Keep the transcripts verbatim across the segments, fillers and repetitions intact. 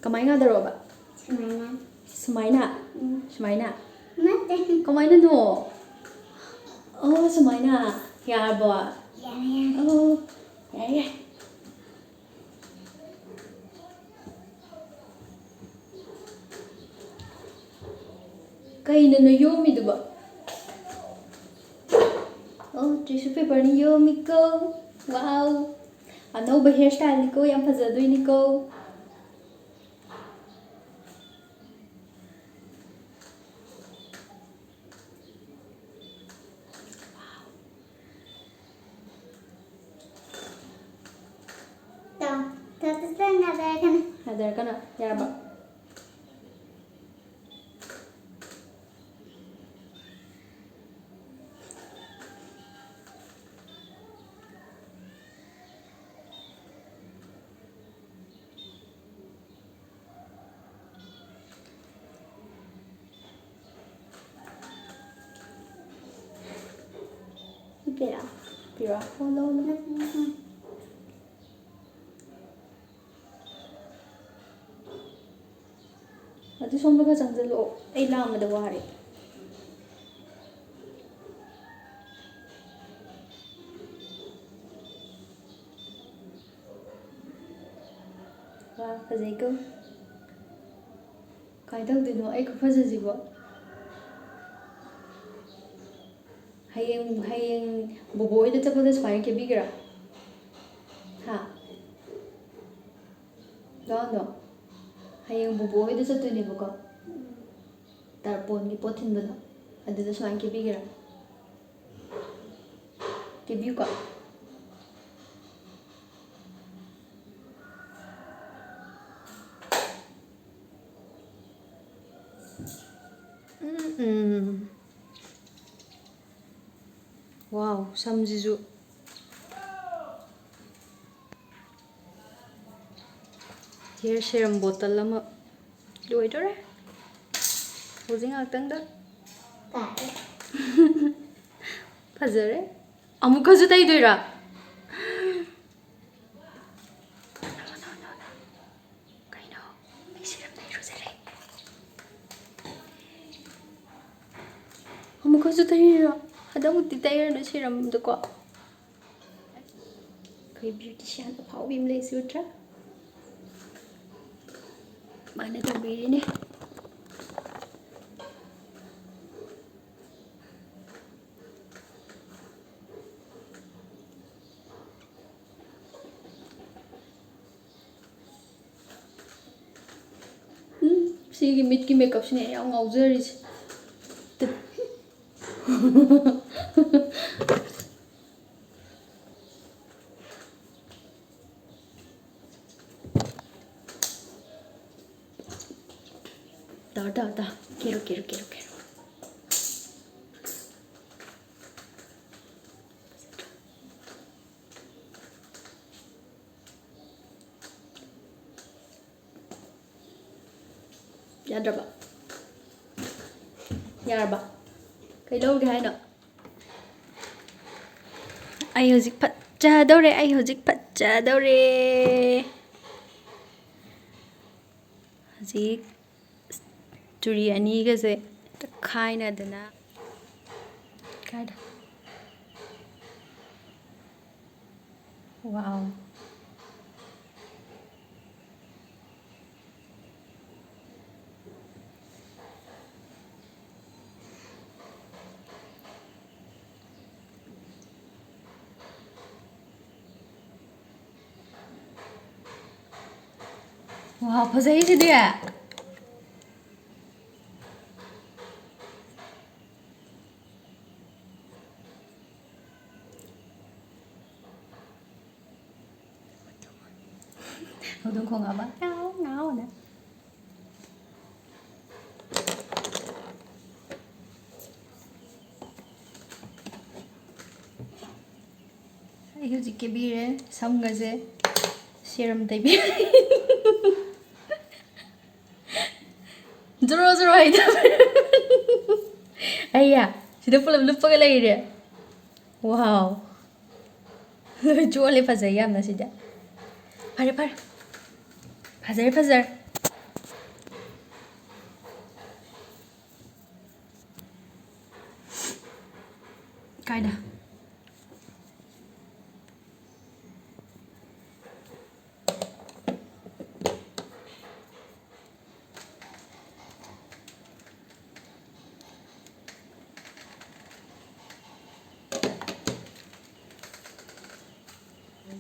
ꯀꯃꯥꯏꯅ ꯉꯥꯗꯔꯣꯕ? ꯁꯨꯃꯥꯏꯅ꯫ ꯁꯨꯃꯥꯏꯅ? ꯎꯝ꯫ ꯁꯨꯃꯥꯏꯅ? ꯅꯠꯇꯦ꯫ ꯀꯃꯥꯏꯅꯅꯣ? ꯑꯣ, ꯁꯨꯃꯥꯏꯅ꯫ ꯌꯥꯔꯕꯣ? ꯌꯥꯔꯦ, ꯌꯥꯔꯦ꯫ ꯑꯣ, ꯌꯥꯔꯦ, ꯌꯥꯔꯦ꯫ ꯀꯩꯅꯅꯣ ꯌꯣꯝꯃꯤꯗꯨꯕꯣ? ꯑꯣ, tissue paperꯅ ꯌꯣꯝꯃꯤꯀꯣ꯫ Wow! ꯑꯅꯧꯕ hair styleꯅꯤꯀꯣ, ꯌꯥꯝ ꯐꯖꯗꯣꯏꯅꯤꯀꯣ꯫ ꯇꯥꯎ꯫ ꯇꯥ-, ꯇꯥ-, ꯇꯥ-, ꯉꯥꯗꯔꯛꯀꯅꯨ꯫ ꯉꯥꯗꯔꯛꯀꯅꯨ꯫ ꯌꯥꯔꯕꯣ? ꯍꯤꯞꯄꯤꯔꯣ? ꯄꯤꯔꯣ꯫ ꯑꯣ, ꯂꯧ, ꯂꯧ꯫ ꯑꯗꯨ ꯁꯣꯝꯗ ꯈꯔ ꯆꯪꯁꯤꯜꯂꯛꯑꯣ, ꯑꯩ ꯂꯥꯡꯕꯗ ꯋꯥꯔꯦ꯫ ꯋꯥ, ꯐꯖꯩꯀꯣ꯫ ꯀꯃꯥꯏꯅ ꯇꯧꯗꯣꯏꯅꯣ ꯑꯩ ꯈꯨꯐꯖꯁꯤꯕꯣ? ꯍꯌꯦꯡ, ꯍꯌꯦꯡ ꯕꯣꯕꯣ ꯍꯣꯏꯗ ꯆꯠꯄꯗ ꯁꯨꯃꯥꯏꯅ ꯀꯦꯕꯤꯒꯦꯔꯥ? ꯍꯥ? ꯂꯣꯟꯗꯣ? ꯍꯌꯦꯡ ꯕꯣꯕꯣ ꯍꯣꯏꯗ ꯆꯠꯇꯣꯏꯅꯦꯕꯀꯣ꯫ ꯇꯔꯄꯣꯟꯒꯤ ꯄꯣꯠ ꯊꯤꯟꯕꯗꯣ꯫ ꯑꯗꯨꯗ ꯁꯨꯃꯥꯏꯅ ꯀꯦꯕꯤꯒꯦꯔꯥ? ꯀꯦꯕꯤꯌꯨꯀꯣ꯫ ꯎꯝ, ꯎꯝ꯫ Wow, ꯁꯝꯁꯤꯁꯨ꯫ Hair serum bottle ꯑꯃ ꯂꯣꯏꯗꯣꯔꯦ꯫ ꯍꯧꯖꯤꯛ ꯉꯥꯛꯇꯪꯗ꯫ ꯇꯥꯔꯦ꯫ ꯐꯖꯔꯦ꯫ ꯑꯃꯨꯛꯀꯁꯨ ꯇꯩꯗꯣꯏꯔꯥ? No, no, no, no. ꯀꯩꯅꯣ? ꯁꯤꯁꯨ ꯇꯩꯔꯤꯔꯣ? ꯍꯟꯗꯛꯃꯨꯛꯇꯤ ꯇꯩꯔꯅꯨ serumꯗꯣꯀꯣ꯫ ꯑꯩꯈꯣꯏ beautician ꯑꯐꯥꯎꯕꯤ ꯑꯃ ꯂꯩꯁꯤ ꯎꯗ꯭ꯔꯥ? ꯃꯥꯅ ꯇꯧꯕꯤꯔꯤꯅꯦ꯫ ꯎꯝ, ꯁꯤꯒꯤ ꯃꯤꯠꯀꯤ makeupꯁꯤꯅꯦ ꯑꯩ ꯌꯥꯝ ꯉꯥꯎꯖꯔꯤꯁꯦ꯫ ꯇꯧꯔꯣ, ꯇꯧꯔꯣ, ꯇꯧꯔꯣ꯫ ꯀꯦꯔꯣ, ꯀꯦꯔꯣ, ꯀꯦꯔꯣ, ꯀꯦꯔꯣ꯫ ꯌꯥꯗ꯭ꯔꯕ? ꯌꯥꯔꯕ? ꯀꯩ ꯂꯧꯔꯨꯒꯦ ꯍꯥꯏꯅꯣ? ꯑꯩ ꯍꯧꯖꯤꯛ ꯐꯠꯖꯗꯧꯔꯦ, ꯑꯩ ꯍꯧꯖꯤꯛ ꯐꯠꯖꯗꯧꯔꯦ꯫ ꯍꯧꯖꯤꯛ ꯆꯨꯔꯤ ꯑꯅꯤꯒꯁꯦ ꯈꯥꯏꯅꯗꯅ꯫ ꯀꯥꯏꯗ? Wow꯫ Wow, ꯐꯖꯩꯁꯤꯗꯤ꯫ ꯍꯧꯗꯣꯡ ꯈꯣꯡꯉꯕ? ꯉꯥꯎ, ꯉꯥꯎꯅ꯫ ꯑꯩ ꯍꯧꯖꯤꯛ ꯀꯦꯕꯤꯔꯦ, ꯁꯝꯒꯁꯦ serum ꯇꯩꯕꯤꯔꯦ꯫ ꯖꯣꯔꯣ ꯖꯣꯔꯣ ꯍꯩꯊꯕ꯫ ꯑꯩꯌꯥ, ꯁꯤꯗ ꯄꯨꯂꯞ ꯂꯨꯞꯄꯒ ꯂꯩꯔꯦ꯫ Wow꯫ ꯂꯣꯏ ꯆꯣꯠꯂꯦ, ꯐꯖꯩ ꯌꯥꯝꯅ ꯁꯤꯗꯤ꯫ ꯐꯔꯦ, ꯐꯔꯦ꯫ ꯐꯖꯔꯦ, ꯐꯖꯔꯦ꯫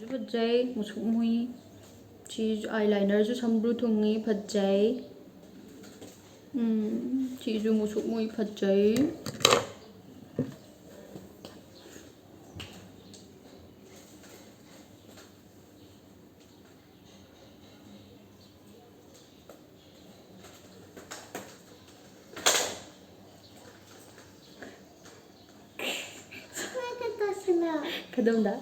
ꯐꯖꯩ, ꯃꯨꯁꯨꯛ ꯃꯨꯏ꯫ ꯁꯤ ꯑꯥꯏ ꯂꯥꯏꯅꯔꯁꯨ ꯁꯝꯕ꯭ꯔꯨ ꯊꯨꯡꯉꯤ, ꯐꯖꯩ꯫ ꯎꯝ, ꯁꯤꯁꯨ ꯃꯨꯁꯨꯛ ꯃꯨꯏ, ꯐꯖꯩ꯫ ꯁꯣꯝ ꯅꯥꯀꯟ ꯇꯥꯁꯤꯅ꯫ ꯀꯗꯣꯝꯗ?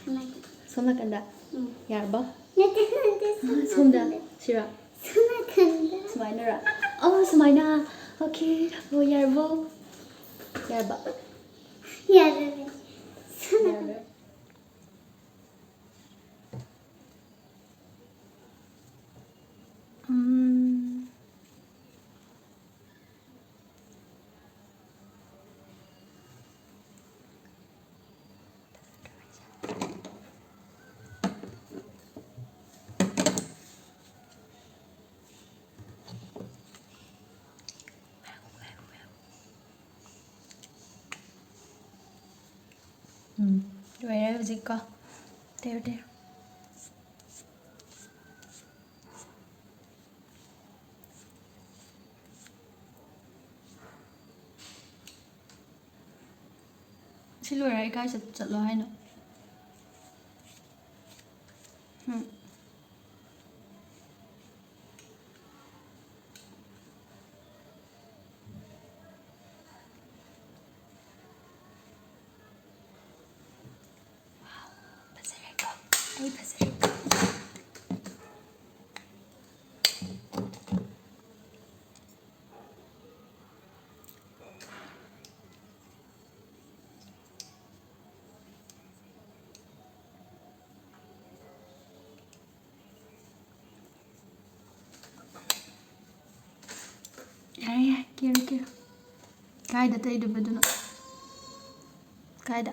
ꯁꯣꯝ ꯅꯥꯀꯟ꯫ ꯁꯣꯝ ꯅꯥꯀꯟꯗ? ꯎꯝ꯫ ꯌꯥꯔꯕꯣ? ꯅꯠꯇꯦ, ꯅꯠꯇꯦ, ꯁꯣꯝ ꯑꯥ, ꯁꯣꯝꯗ? ꯅꯥꯀꯟꯗ꯫ ꯁꯤꯔꯥ? ꯁꯣꯝ ꯅꯥꯀꯟꯗ꯫ ꯁꯨꯃꯥꯏꯅꯔꯥ? ꯑꯣ, ꯁꯨꯃꯥꯏꯅ꯫ ꯑꯣꯀꯦ꯫ ꯑꯣ, ꯌꯥꯔꯕꯣ? ꯌꯥꯔꯕ? ꯌꯥꯔꯦ꯫ ꯁꯣꯝ ꯅꯥꯀꯟꯗ꯫ ꯌꯥꯔꯦ꯫ ꯎꯝ꯫ ꯎꯝ, ꯂꯣꯏꯔꯦ ꯍꯧꯖꯤꯛꯀꯣ꯫ ꯇꯦꯔ ꯇꯦꯔ꯫ ꯁꯤ ꯂꯣꯏꯔ ꯑꯩ ꯀꯥꯏ ꯆꯠ-, ꯆꯠꯂꯣ ꯍꯥꯏꯅꯣ? ꯎꯝ꯫ ꯐꯖꯔꯦꯀꯣ? ꯑꯩ ꯐꯖꯔꯦꯀꯣ? ꯌꯥꯔꯦ, ꯌꯥꯔꯦ, ꯀꯦꯔꯣ, ꯀꯦꯔꯣ꯫ ꯀꯥꯏꯗ ꯇꯩꯗꯣꯏꯕ ꯑꯗꯨꯅ? ꯀꯥꯏꯗ?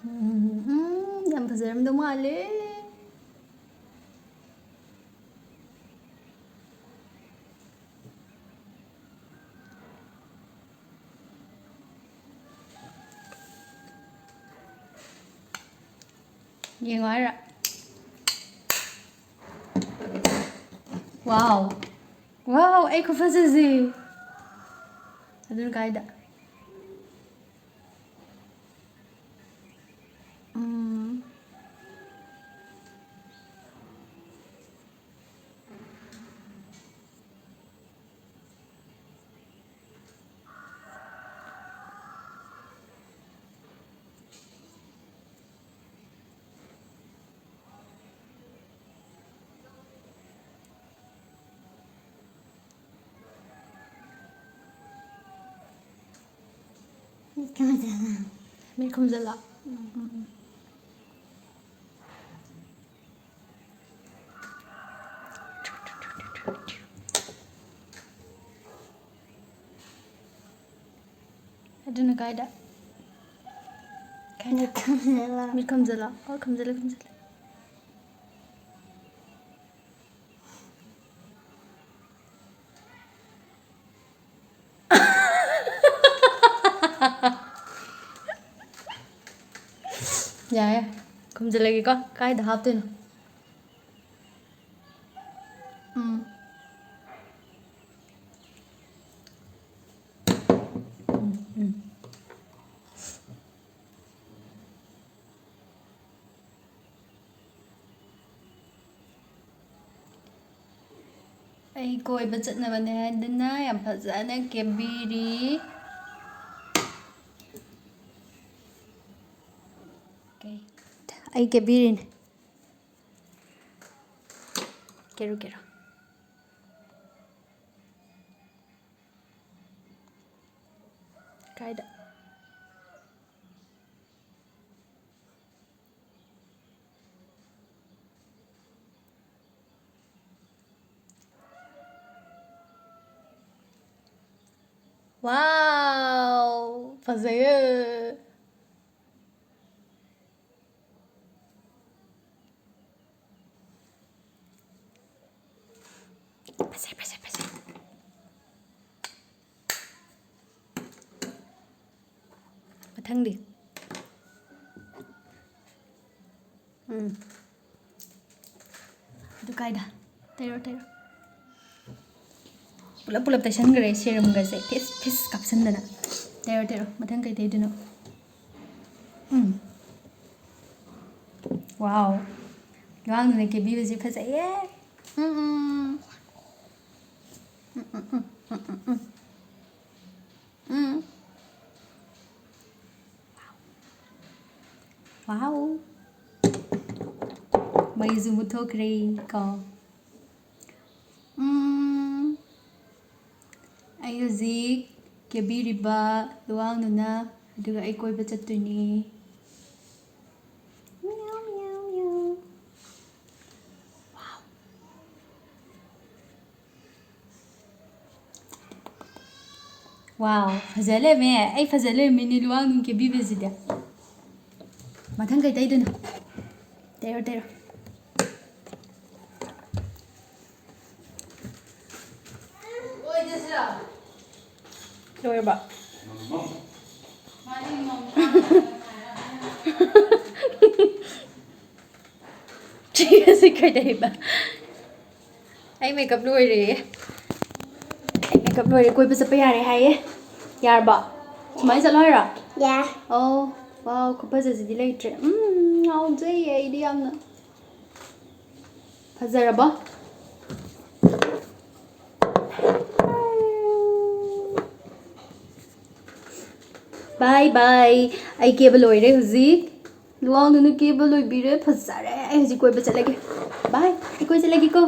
ꯎꯝ, ꯎꯝ, ꯌꯥꯝ ꯐꯖꯔꯝꯗꯧ ꯃꯥꯜꯂꯦ꯫ ꯌꯦꯡꯉꯣ ꯍꯥꯏꯔꯣ? ꯋꯥꯎ! ꯋꯥꯎ! ꯑꯩ ꯈꯨꯐꯖꯁꯦ! ꯑꯗꯨꯅ ꯀꯥꯏꯗ? ꯎꯝ꯫ ꯃꯤꯠ ꯈꯨꯝꯖꯜꯂꯣ꯫ ꯃꯤꯠ ꯈꯨꯝꯖꯜꯂꯣ꯫ ꯎꯝ, ꯎꯝ, ꯎꯝ꯫ ꯑꯗꯨꯅ ꯀꯥꯏꯗ? ꯀꯥꯏꯗ? ꯃꯤꯠ ꯈꯨꯝꯖꯜꯂꯣ꯫ ꯃꯤꯠ ꯈꯨꯝꯖꯜꯂꯣ꯫ ꯑꯣ, ꯈꯨꯝꯖꯜꯂꯦ, ꯈꯨꯝꯖꯜꯂꯦ꯫ ꯌꯥꯔꯦ, ꯈꯨꯝꯖꯤꯜꯂꯒꯦꯀꯣ꯫ ꯀꯥꯏꯗ ꯍꯥꯞꯇꯣꯏꯅꯣ? ꯎꯝ꯫ ꯎꯝ, ꯎꯝ꯫ ꯑꯩ ꯀꯣꯏꯕ ꯆꯠꯅꯕꯅꯦ ꯍꯥꯏꯗꯅ ꯌꯥꯝ ꯐꯖꯅ ꯀꯦꯕꯤꯔꯤ꯫ ꯀꯩ? ꯑꯩ ꯀꯦꯕꯤꯔꯤꯅꯦ꯫ ꯀꯦꯔꯨ, ꯀꯦꯔꯨ꯫ ꯀꯥꯏꯗ? ꯋꯥꯎ! ꯐꯖꯩꯌꯦ! ꯐꯖꯩ, ꯐꯖꯩ, ꯐꯖꯩ꯫ ꯃꯊꯪꯗꯤ꯫ ꯎꯝ꯫ ꯑꯗꯨ ꯀꯥꯏꯗ? ꯇꯩꯔꯣ, ꯇꯩꯔꯣ꯫ ꯄꯨꯂꯞ ꯄꯨꯂꯞ ꯇꯩꯁꯟꯈ꯭ꯔꯦ serumꯒꯁꯦ, ꯐꯤꯁ ꯐꯤꯁ ꯀꯥꯞꯁꯟꯗꯅ꯫ ꯇꯩꯔꯣ, ꯇꯩꯔꯣ꯫ ꯃꯊꯪ ꯀꯩ ꯇꯩꯗꯣꯏꯅꯣ? ꯎꯝ꯫ Wow꯫ ꯂꯨꯋꯥꯡꯗꯨꯅ ꯀꯦꯕꯤꯕꯁꯦ ꯐꯖꯩꯌꯦ꯫ ꯎꯝ, ꯎꯝ꯫ ꯎꯝ, ꯎꯝ, ꯎꯝ, ꯎꯝ, ꯎꯝ, ꯎꯝ꯫ ꯎꯝ꯫ Wow꯫ ꯃꯩꯁꯨ ꯃꯨꯠꯊꯣꯛꯈ꯭ꯔꯦ ꯀꯣ꯫ ꯎꯝ꯫ ꯑꯩ ꯍꯧꯖꯤꯛ ꯀꯦꯕꯤꯔꯤꯕ ꯂꯨꯋꯥꯡꯗꯨꯅ, ꯑꯗꯨꯒ ꯑꯩ ꯀꯣꯏꯕ ꯆꯠꯇꯣꯏꯅꯦ꯫ ꯃꯤꯌꯥꯎ, ꯃꯤꯌꯥꯎ, ꯃꯤꯌꯥꯎ꯫ Wow꯫ Wow, ꯐꯖ ꯂꯩꯔꯝꯃꯦ꯫ ꯑꯩ ꯐꯖ ꯂꯩꯔꯝꯃꯤꯅꯦ ꯂꯨꯋꯥꯡꯗꯨꯅ ꯀꯦꯕꯤꯕꯁꯤꯗꯤ꯫ ꯃꯊꯪ ꯀꯩ ꯇꯩꯗꯣꯏꯅꯣ? ꯇꯩꯔꯣ, ꯇꯩꯔꯣ꯫ ꯂꯣꯏꯔꯕ? ꯁꯤ ꯀꯩꯗꯧꯔꯤꯕ? ꯑꯩ makeup ꯂꯣꯏꯔꯦ꯫ ꯑꯩ makeup ꯂꯣꯏꯔꯦ, ꯀꯣꯏꯕ ꯆꯠꯄ ꯌꯥꯔꯦ ꯍꯥꯏꯌꯦ꯫ ꯌꯥꯔꯕꯣ? ꯁꯨꯃꯥꯏꯅ ꯆꯠꯂꯣ ꯍꯥꯏꯔꯣ? ꯌꯥ꯫ ꯑꯧ, wow, ꯈꯨꯐꯖꯁꯤꯗꯤ ꯂꯩꯇ꯭ꯔꯦ꯫ ꯎꯝ, ꯉꯥꯎꯖꯩꯌꯦ ꯑꯩꯗꯤ ꯌꯥꯝꯅ꯫ ꯐꯖꯔꯕꯣ? Bye bye꯫ ꯑꯩ ꯀꯦꯕ ꯂꯣꯏꯔꯦ ꯍꯧꯖꯤꯛ꯫ ꯂꯨꯋꯥꯡꯗꯨꯅ ꯀꯦꯕ ꯂꯣꯏꯕꯤꯔꯦ꯫ ꯐꯖꯔꯦ꯫ ꯑꯩ ꯍꯧꯖꯤꯛ ꯀꯣꯏꯕ ꯆꯠꯂꯒꯦ꯫ Bye꯫ ꯑꯩ ꯀꯣꯏ ꯆꯠꯂꯒꯦꯀꯣ꯫